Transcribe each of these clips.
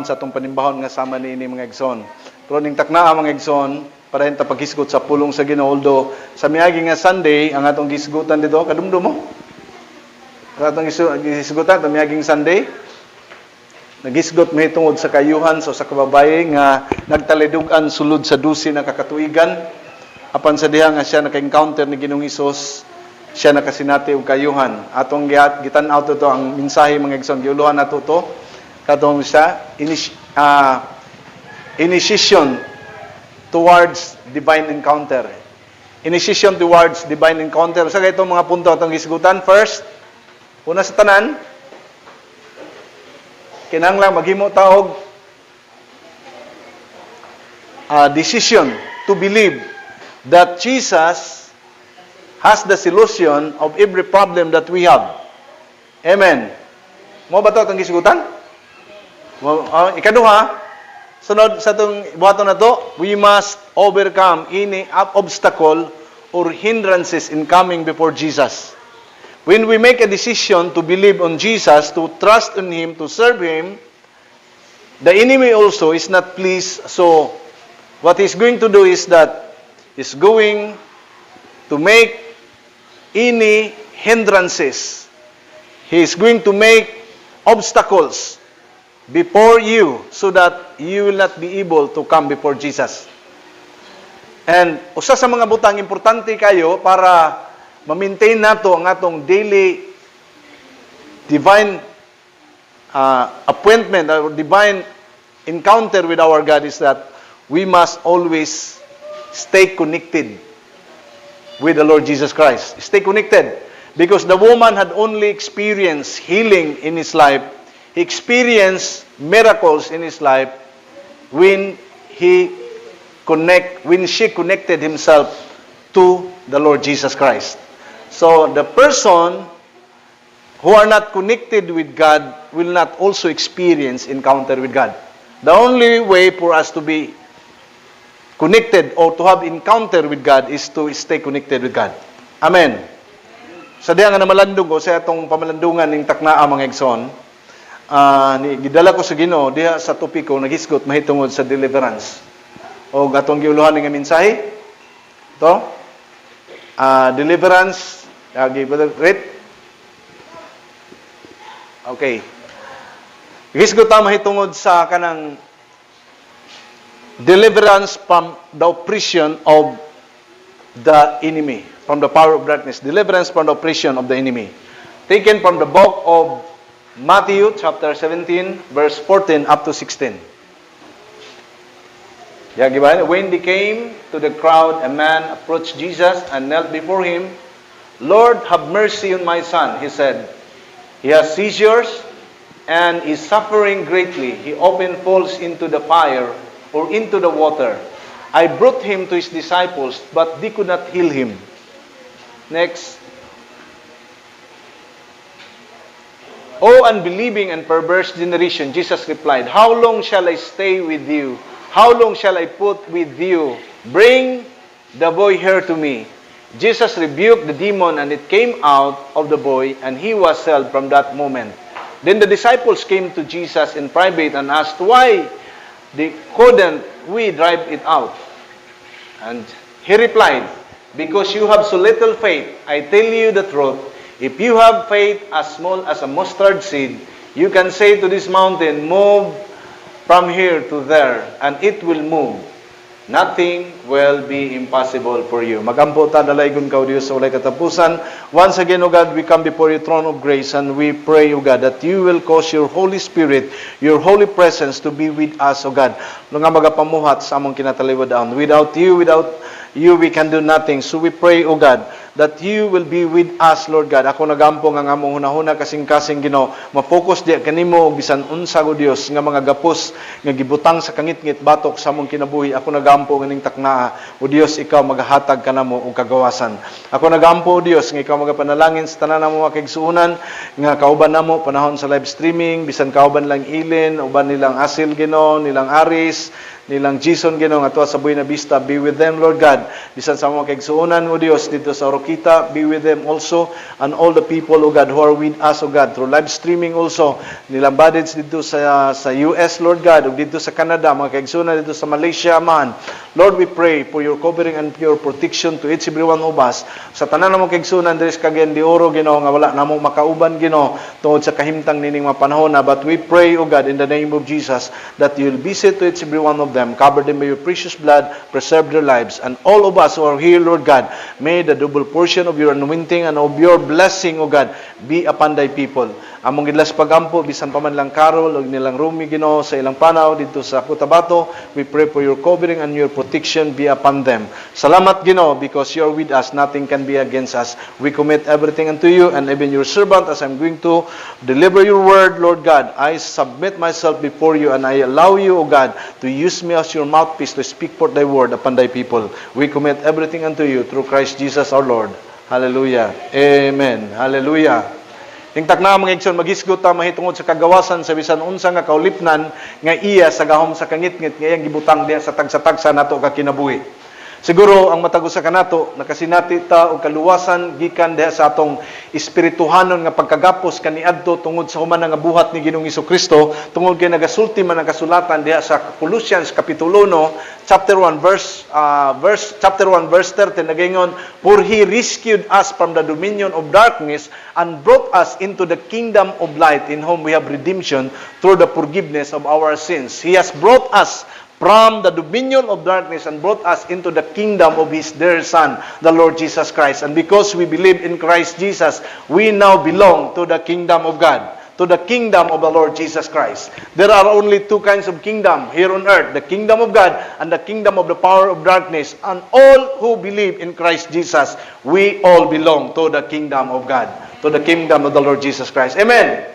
sa atong panimbahon nga sama niini, mga igsoon. Pero ning taknaa, mga igsoon, para ta paghisgot sa pulong sa Ginoo, although sa miagi nga Sunday ang atong gisgutan dito, kadumdum mo? Ang atong gisgutan sa miaging Sunday, nagisgot mahitungod sa kayuhan sa usa ka babaye nga nagtalidugan sulod sa 12 na kakatuigan. Apan sa diha nga siya naka-encounter ni Ginoong Hesus, siya nakasinati og kayuhan. Atong gitan-aw to ang mensahe, mga igsoon, giuluhan nato to katong sa initiation towards divine encounter. Initiation towards divine encounter. Sa itong mga punto atong gisgutan. First, una sa tanan, kinahanglan maghimo ta og decision to believe that Jesus has the solution of every problem that we have. Amen. Mao ba to atong gisgutan? Ikaduha, sunod sa itong buhaton na to, we must overcome any obstacle or hindrances in coming before Jesus. When we make a decision to believe on Jesus, to trust in Him, to serve Him, the enemy also is not pleased. So, what he's going to do is that he's going to make any hindrances. He is going to make obstacles before you so that you will not be able to come before Jesus. And usa sa mga butang importante kayo para ma-maintain nato ang atong daily divine appointment or divine encounter with our God is that we must always stay connected with the Lord Jesus Christ. Stay connected. Because the woman had only experienced healing in his life. He experienced miracles in his life when she connected himself to the Lord Jesus Christ. So the person who are not connected with God will not also experience encounter with God. The only way for us to be connected or to have encounter with God is to stay connected with God. Amen. Sa diha nga namalandong ko sa atong pamalandungan ning taknaa, mga igsoon, ni gidala ko sa Ginoo diha sa topiko naghisgot mahitungod sa deliverance. O atong giuluhan nga mensahe. To deliverance, read. Okay. Gisgot ta mahitungod sa kanang deliverance from the oppression of the enemy, from the power of darkness, deliverance from the oppression of the enemy. Taken from the book of Matthew, chapter 17, verse 14 up to 16. Yeah, giba? When they came to the crowd, a man approached Jesus and knelt before him. "Lord, have mercy on my son," he said. "He has seizures and is suffering greatly. He often falls into the fire or into the water. I brought him to his disciples, but they could not heal him." Next. "O unbelieving and perverse generation," Jesus replied, "how long shall I stay with you? How long shall I put with you? Bring the boy here to me." Jesus rebuked the demon, and it came out of the boy, and he was healed from that moment. Then the disciples came to Jesus in private and asked, "Why they couldn't we drive it out?" And he replied, "Because you have so little faith. I tell you the truth. If you have faith as small as a mustard seed, you can say to this mountain, 'Move from here to there,' and it will move. Nothing will be impossible for you." Magampo ta. Dalaygon ka, O Diyos, sa walay katapusan. Once again, O God, we come before your throne of grace and we pray, O God, that you will cause your Holy Spirit, your holy presence to be with us, O God, nga magapamuhat sa among kinataliwad-an. Without you, we can do nothing. So we pray, O God, that you will be with us, Lord God. Ako nagampo nga ang among hunahuna, kasing-kasing, Ginoo, ma-focus diya kanimo og bisan unsa, O Dios, nga mga gapos nga gibutang sa kangitngit batok sa among kinabuhi. Ako nagampo nga ning taknaa, O Dios, ikaw magahatag kanamo og kagawasan. Ako nagampo, O Dios, nga ikaw magapanalangin sa tanan namo mga kaigsuonan nga kauban namo panahon sa live streaming, bisan kauban lang Ilin, uban nilang Asil, Ginoo, nilang Aris, nilang Jason, Ginoo, nga tuwa sa Buena Vista. Be with them, Lord God. Bisan sa mga kaigsuonan, O Dios, dito sa Oroquieta. Kita, be with them also, and all the people, O God, who are with us, O God, through live streaming also, nilang buddies dito sa US, Lord God, ug dito sa Canada, mga kaigsuonan dito sa Malaysia man. Lord, we pray for your covering and your protection to each every one of us. Sa tanan namong kaigsuonan diri sa Cagayan de Oro, Ginoo, nga wala namo makauban, Ginoo, tungod sa kahimtang nining mga panahon na. But we pray, O God, in the name of Jesus, that you will visit to each every one of them, cover them by your precious blood, preserve their lives. And all of us who are here, Lord God, may the double portion of your anointing and of your blessing, O God, be upon thy people. Among gidlas pagampo, bisan pa man lang Carol ug nilang Rumi, Ginoo, sa ilang panaw dito sa Cotabato, we pray for your covering and your protection be upon them. Salamat, Ginoo, because you are with us, nothing can be against us. We commit everything unto you and even your servant as I'm going to deliver your word, Lord God. I submit myself before you and I allow you, O God, to use me as your mouthpiece to speak forth thy word upon thy people. We commit everything unto you through Christ Jesus our Lord. Hallelujah. Amen. Hallelujah. Hingtak na, mga igsoon, maghisgot ta mahitungod sa kagawasan sa bisan unsa nga kaulipnan nga iya sa gahom sa kangitngit nga iyang gibutang diha sa tagsa-tagsa nato ka kinabuhi. Siguro ang matag usa kanato nakasinati ta og kaluwasan gikan diha sa atong espirituhanon nga pagkagapos kaniadto tungod sa humana nga buhat ni Ginoong Kristo, tungod kay nagasulti man ang kasulatan diha sa Colossians kapitulo 1 chapter 1 verse chapter 1 verse 13, nagaingon, "For he rescued us from the dominion of darkness and brought us into the kingdom of light, in whom we have redemption through the forgiveness of our sins." He has brought us from the dominion of darkness and brought us into the kingdom of His dear Son, the Lord Jesus Christ. And because we believe in Christ Jesus, we now belong to the kingdom of God, to the kingdom of the Lord Jesus Christ. There are only two kinds of kingdom here on earth, the kingdom of God and the kingdom of the power of darkness. And all who believe in Christ Jesus, we all belong to the kingdom of God, to the kingdom of the Lord Jesus Christ. Amen.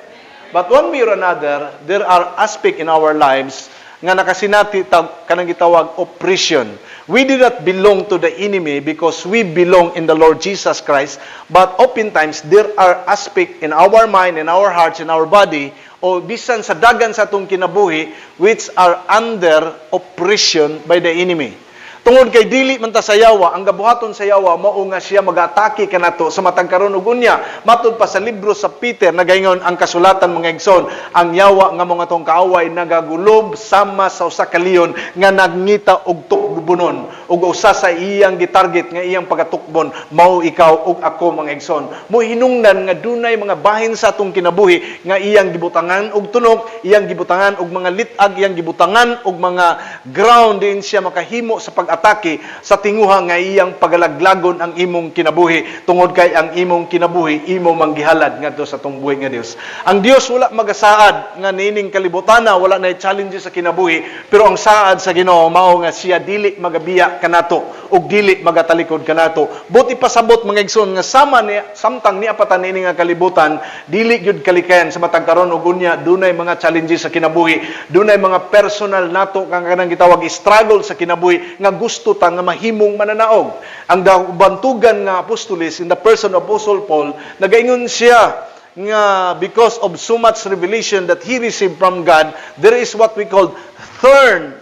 But one way or another, there are aspects in our lives nga nakasinati tag kanang gitawag oppression. We do not belong to the enemy because we belong in the Lord Jesus Christ. But oftentimes, there are aspects in our mind, in our hearts, in our body, o bisan sa dagan sa atong kinabuhi, which are under oppression by the enemy. Tungod kay dili man ta sa yawa, ang gabuhaton sa yawa mao nga siya magatake kanato sa matag karon ug unya. Matud pa sa libro sa Peter, nagaingon ang kasulatan, mga igsoon, ang yawa nga mga tong kaaway nagagulob sama sa usa ka leon nga nagngita og tukbonon, ug usa sa iyang gitarget nga iyang pagatukbon mao ikaw ug ako, mga igsoon. Mo hinungdan nga dunay mga bahin sa atong kinabuhi nga iyang gibutangan og tunok, iyang gibutangan og mga lit-ag, iyang gibutangan og mga ground din siya makahimo sa pag-atake sa tinguha nga iyang pagalaglagon ang imong kinabuhi, tungod kay ang imong kinabuhi imo manggihalad ngadto sa atong buhi nga Dios. Ang Dios wala magasaad nga niining kalibutana wala na challenges sa kinabuhi, pero ang saad sa Ginoo mao nga siya dili magabiya kanato ug dili magatalikod kanato. Buot ipasabot, mga igsoon, nga sama ni samtang nia pa ta niini nga kalibutan, dili gyud kalikayan sa matag karon ug unya dunay mga challenges sa kinabuhi, dunay mga personal nato kang kanang gitawag struggle sa kinabuhi nga gusto ta nga mahimong mananaog. Ang bantugan nga apostoles in the person of Apostle Paul, nagaingon siya nga because of so much revelation that he received from God, there is what we call thorn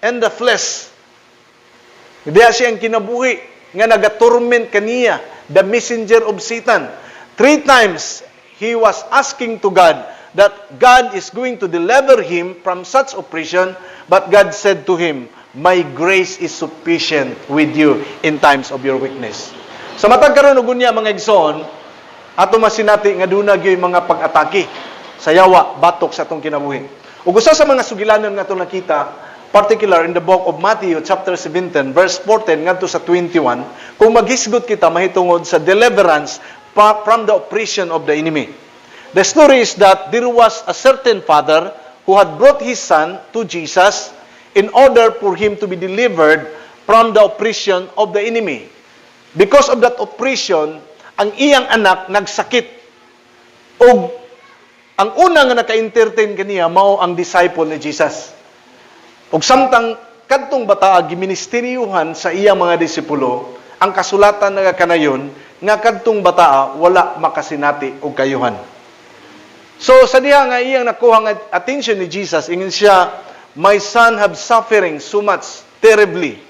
in the flesh. Diya siya ang kinabuhi nga nagatorment kaniya, the messenger of Satan. Three times he was asking to God that God is going to deliver him from such oppression, but God said to him, "My grace is sufficient with you in times of your weakness." Sa matag karon ug unya, mga igsoon, ato masinati nga duna gyud mga pag-atake sa yawa batok sa atong kinabuhi. Ug usa sa mga sugilanon nga atong nakita, particular in the book of Matthew chapter 17 verse 14 ngadto sa 21, kung maghisgot kita mahitungod sa deliverance from the oppression of the enemy. The story is that there was a certain father who had brought his son to Jesus in order for him to be delivered from the oppression of the enemy. Because of that oppression, ang iyang anak nagsakit. Og ang una nga naka-entertain kaniya mao ang disciple ni Jesus. Ug samtang kadtong bataa giministeryuhan sa iyang mga disipulo, ang kasulatan nagakanayon nga kadtong bataa wala makasinati og kayuhan. So sa diha nga iyang nakuha nga attention ni Jesus, ingon siya, "My son have suffering so much terribly.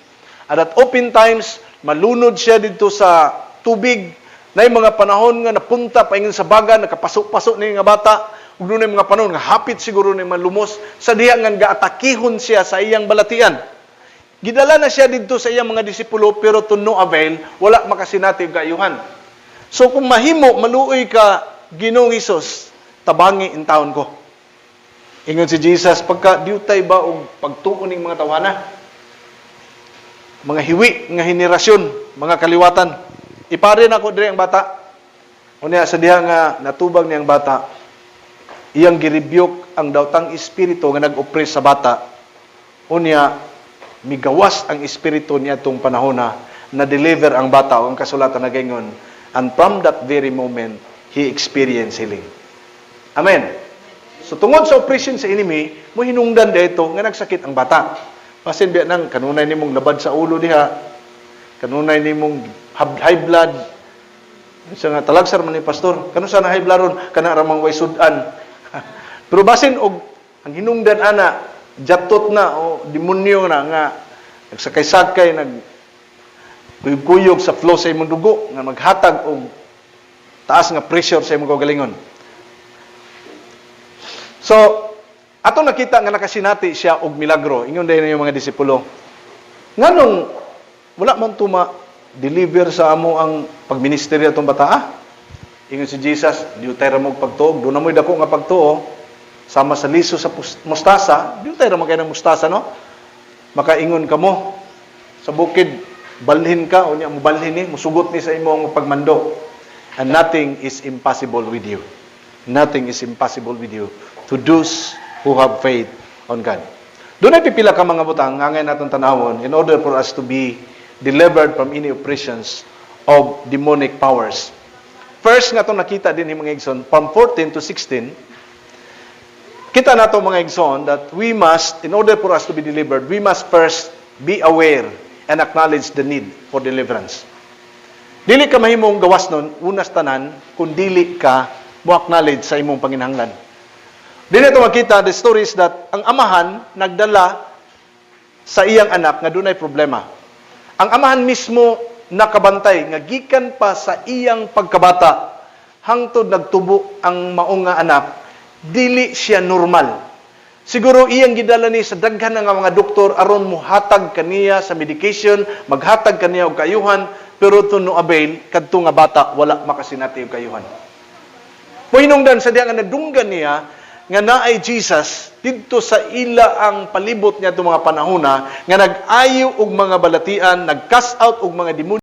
And at open times, Malunod siya didto sa tubig. Nay mga panahon nga napunta paingon sa baga, nakapasok-pasok ni nga bata. Ug dunay mga panahon nga hapit siguro ni malumos sa diha nga gaatakihon siya sa iyang balatian. Gidala na siya didto sa iyang mga disipulo, pero to no avail, wala makasinati og kaayuhan. So kung mahimo, maluoy ka, Ginoong Hesus, tabangi intawon ko. Ingon si Jesus, "Pagka diutay ba og pagtuo ning mga tawhana? Mga hiwi nga henerasyon, mga kaliwatan. Ipari nako diri ang bata." Unya sa diha nga natubag niyang bata, iyang girebuke ang daotang espiritu nga nag-oppress sa bata. Unya migawas ang espiritu niya tong panahona, na deliver ang bata, o ang kasulatan nagaingon, "And from that very moment he experienced healing." Amen. So tungod sa oppression sa enemy, mo hinungdan dito nga nagsakit ang bata. Basin biya nang kanunay nimong labad sa ulo diha, kanunay nimong high blood. Sa nga talagsar man ni pastor, kano sa na high blood ron, kana ramang way sudan. Pero basin og ang hinungdan ana jatot na o demonyo na nga nagsakay-sakay, nag kuyog-kuyog sa flow sa imong dugo nga maghatag og taas nga pressure sa imong kaugalingon. So, ato nakita nga nakasinati siya og milagro. Ingon dayon yung mga disipulo, "Nganong wala man tuma deliver sa amo ang pagministeryo atong bata, ah?" Ingon si Jesus, "Diutay ra mo pagtuo. Duna mo'y dako nga pagtuo sama sa liso sa mustasa, diutay ra man kay ng mustasa, no? Makaingon kamo sa bukid, 'Balhin ka,' unya mobalhin ni, musugot ni sa imong pagmando. And nothing is impossible with you. Nothing is impossible with you to those who have faith on God." Dunay pipila ka mga butang nga angay natong tanawon in order for us to be delivered from any oppressions of demonic powers. First nga itong nakita din ni mga igsoon, from 14 to 16, kita nato, mga igsoon, that we must, in order for us to be delivered, we must first be aware and acknowledge the need for deliverance. Dili ka mahimong gawas nun, unas tanan, kung dili ka mo acknowledge sa imong panginahanglan. Dili ito makita, the story is that ang amahan nagdala sa iyang anak nga dunay problema. Ang amahan mismo nakabantay nga gikan pa sa iyang pagkabata hangtod nagtubo ang maong nga anak, dili siya normal. Siguro iyang gidala ni sa daghan nga mga doktor aron muhatag kaniya sa medication, maghatag kaniya og kaayuhan, pero to no avail, kadto nga bata wala makasinati og kaayuhan. Mohinungdan sa diha nga nadunggan niya nga naay Jesus didto sa ila ang palibot niya mga panahona nga nag-ayo og mga balatian, nag-cast out og mga demonyo.